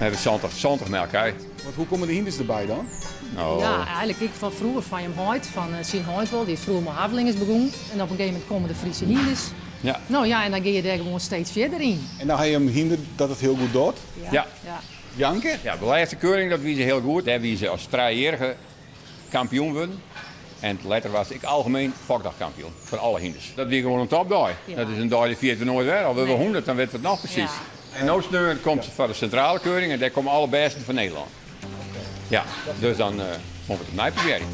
We hawwe 70, 70 melkkij. Want hoe komme de hynders derby dan? No. Ja, eigenlik ek fan froeger, fan jim heit, fan syn heit wol. Dy is froeger mei haflingers begûn. En op in gegeven momint komme de Friese hynders. Ja. No ja, en dan gean je dêr gewoan steeds fierder yn. En dan ha je in hynder dat it hiel goed docht? Ja. Ja. Janke? Ja, de lêste keuring dat wie se hiel goed. Dêr wie se as trijejierrige kampioen wurden. En letter was se ek algemeen fokdagkampioen foar alle hynders. Dat wie gewoan in topdei. Dat is in dei dy ferjitte we noait wer. Al wurde we 100, dan witte we it noch presys. En no sneon komt se foar de sintrale keuring en dêr komme alle bêsten fan Nederlân. Ja, dus dan moatte we it opnij probearje.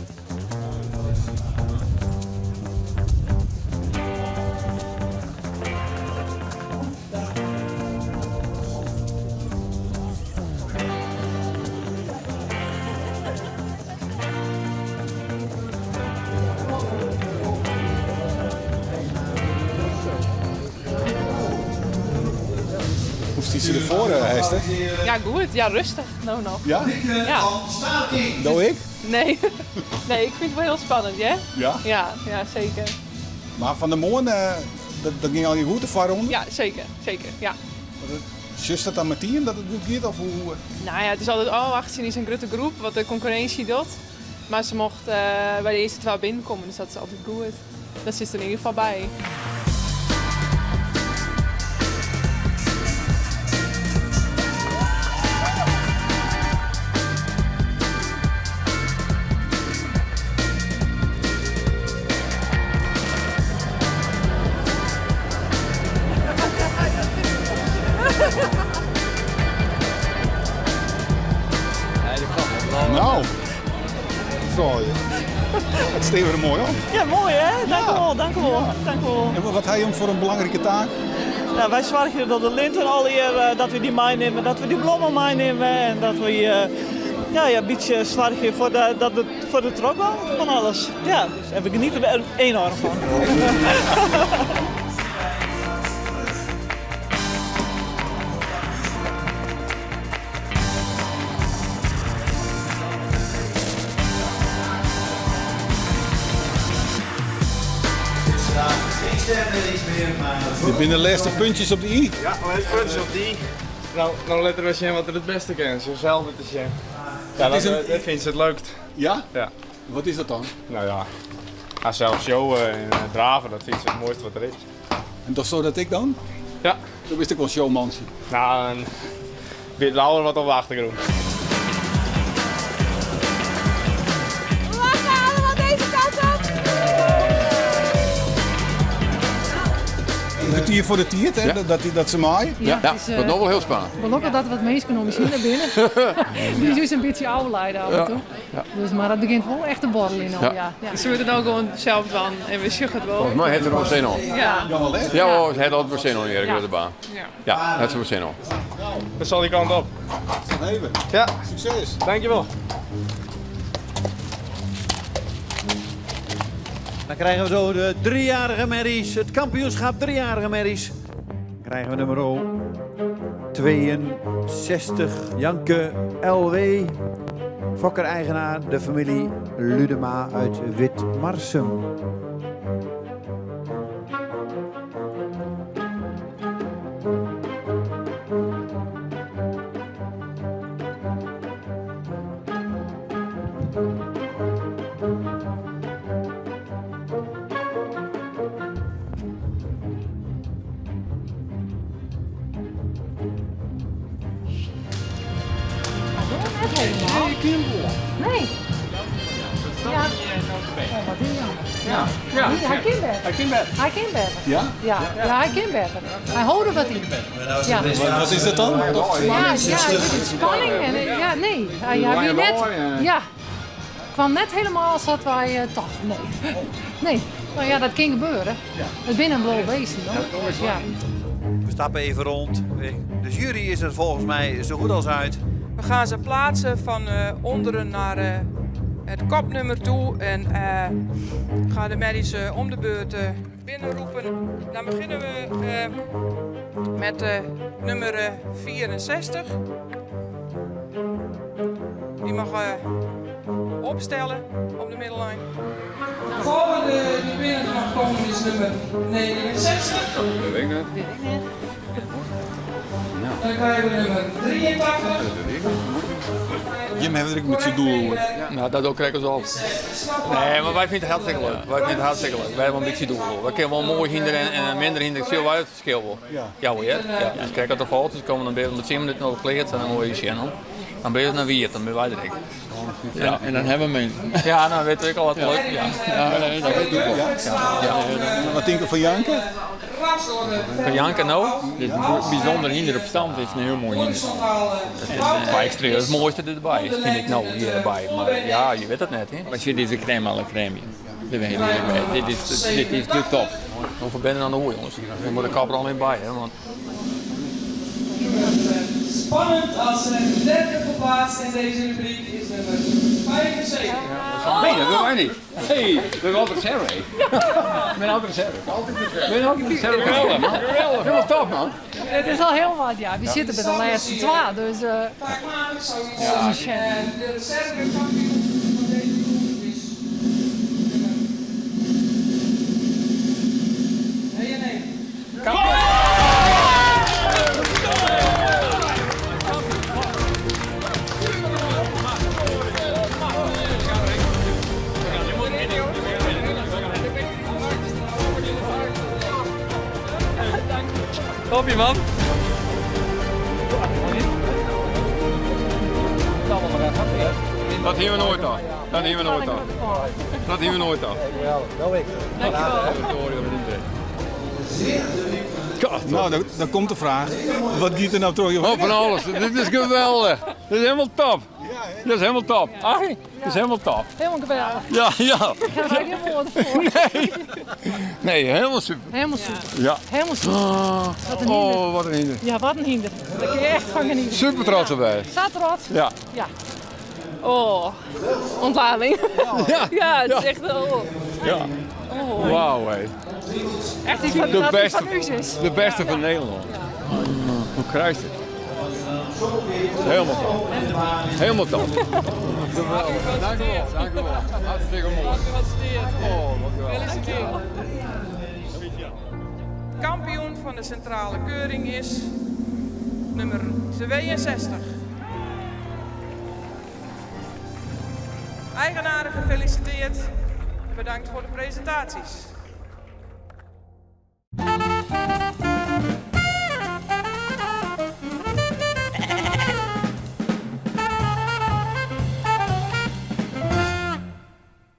Hoe stiet se derfoar, Hester? Ja, goed. Ja, rêstich no noch. Ja? Ja. Do ek? Nee. Nee, ik fyn it wol hiel spannend, hear. Ja? Ja, ja, seker. Mar fan 'e moarn, dat gyng allegear goed, de foarronde? Ja, seker. Seker, ja. Sjochst dat dan metien dat it goed giet? Of hoe? Nou ja, it is altyd ôfwachtsjen yn sa'n grutte groep wat de konkurrinsje docht. Mar se mocht by de earste twa binnenkomme, dus dat is altyd goed. Dêr sitst der yn ieder gefal by. No, froulju. It stiet der moai op. Ja, moai hè? Dank u wol, dank u wol, dank u wol. En wat ha jim foar in belangrike taak? Nou, wy soargje dat de linten allegear, dat we dy meinimme, dat we dy blommen meinimme en dat we ja, ja, in bytsje soargje foar de, dat de, foar de trochgong fan alles. Ja, dus, en we genieten der enorm fan. Dit binne de lêste puntjes op de i? Ja, de lêste puntjes op de i. No, no litte we sjen wat der it bêste kin. Se sels te sjen. Ja, dat, dat fynt se it leukst. Ja? Ja. Wat is dat dan? No ja, harsels showen en drave, dat fynt se it moaiste wat der is. En dochsto dat ek dan? Ja. Do bist ek wol in showmantsje. No, in byt lauwer wat op de achtergrûn. Lachen allemaal deze kant op! In kertier foar de tiid, hè, dat, dat se mei. Ja, Ja, it is, wordt noch wol hiel spannend. Gelokkich dat der wat minsken om ús hinne binne. Dy't ús in bytsje ôfliede af en toe. Dus, mar it begjint wol echt te borreljen no, ja. ja. Se moatte it no gewoan sels dwaan en we sjogge it wol. Folgens my hat se der wol sin oan. Ja. Ja, hoor, se hat altyd wol sin oan hjir, grutte baan. Ja, hat se wol sin oan. Dat sal dy kant op. Even. Ja. Sukses. Dankjewol. Dan krijgen we zo de driejarige merries, het kampioenschap driejarige merries. Dan krijgen we nummer 62, Janke LW. Fokker-eigenaar, de familie Ludema uit Witmarsum. Nee. Ja. Oh, wat is jammer. Ja. Ja. Hy kin better. Hy kin better. Hy kin better. Ja? Ja, ja, hy kin better. Hy hold der wat yn. Ja. Wat is dat dan? Ja, ja, spanning. En, ja, nee. Hy, hy wie net, ja, kwam net helemaal sa't wy tochten. Nee. Nee. No ja, dat kin gebeure. It binne in blauwe beesten, no. Dus ja. We stappen even rond. De jury is er volgens mij zo goed als uit. We gaan ze plaatsen van onderen naar het kopnummer toe en gaan de merries om de beurt binnenroepen. Dan beginnen we met nummer 64. Die mag opstellen op de middellijn. De volgende die binnen mag komen is nummer 69. Dat weet ik net. Weet ik net. Dan krijgen we nummer 83. Jim hawwe der ek in bytsje doel oer. No, dat doch ik krekt al. Nee, mar wy fine it hartstikke leuk. Wy fine it hartstikke leuk. Wy hawwe wol in bytsje doel oer. Wy kinne wol in moai hynder en in minder hynder. Ik sjoch wy it ferskil wol. Ja wol hear. Ja. Dus krekt as de fôltsjes komme, dan binne we om 10 minuten al pleatst en dan wolle je sjen. Dan binne se noch wiet, dan binne wy der ek. Ja. En dan hawwe we minsken. Ja, dan witte we ek al wat leuk. Ja. Ja, nee, dat wit ik wol. Ja? Ja. Wat tinke jo fan Janke? Fan Janke no? Dit is in bysûnder hynder op stand, is in hiel moai hynder. Qua exterieur it moaiste derby, fyn ik no hjirby. Mar ja, je wit it net. Hè? Mar sjoch, dit is de crème à la crème. Dit is, dit is de top. Hoefolle binne der dan oer, jonges? We moatte de kop er al net by, hè? Want... Spannend als derde geplaatst in deze rubriek is nummer 75. Nee, dat willen wij niet. Hey, we hebben altijd reserve. Ik ben altijd reserve. Ik ben altijd reserve. Geweldig. Geweldig. Helemaal top, man. Het is al heel wat, ja. We zitten bij de laatste twee, dus... Ja. De reservekampioen van deze groep is nummer 91. Topje, man. Dat hiene we noait al. Dat hiene we noait al. Dat hiene we noait al. Dankjewel. No, dan komt de fraach. Wat giet der no troch? Oh, fan alles. Dit is geweldich. Dit is hielendal top. Dit is hielendal top. Achie, dit is hielendal top. Hielendal geweldich. Ja, ja. Ik ha der gjin wurden foar. Nee. Nee, hielendal super. Hielendal super. Ja. Hielendal super. Wat in hynder. Oh, wat in hynder. Ja, wat in hynder. Dêr kin je echt fan genietsje. Super trots op wy. Sa trots. Ja. Ja. Oh, ontlading. Ja. Ja, het is echt... Oh. Ja. Oh. Wauw, hé. Echt iets van, De dat iets beste, van u is. de beste van Nederland. Hoe krijg je het? Helemaal top. Helemaal top. Geweldig. Dank u wel. Dank u wel. Hartstikke mooi. Oh, wat geweldig. Kampioen van de centrale keuring is nummer 62. Eigenaren gefeliciteerd en bedankt voor de presentaties.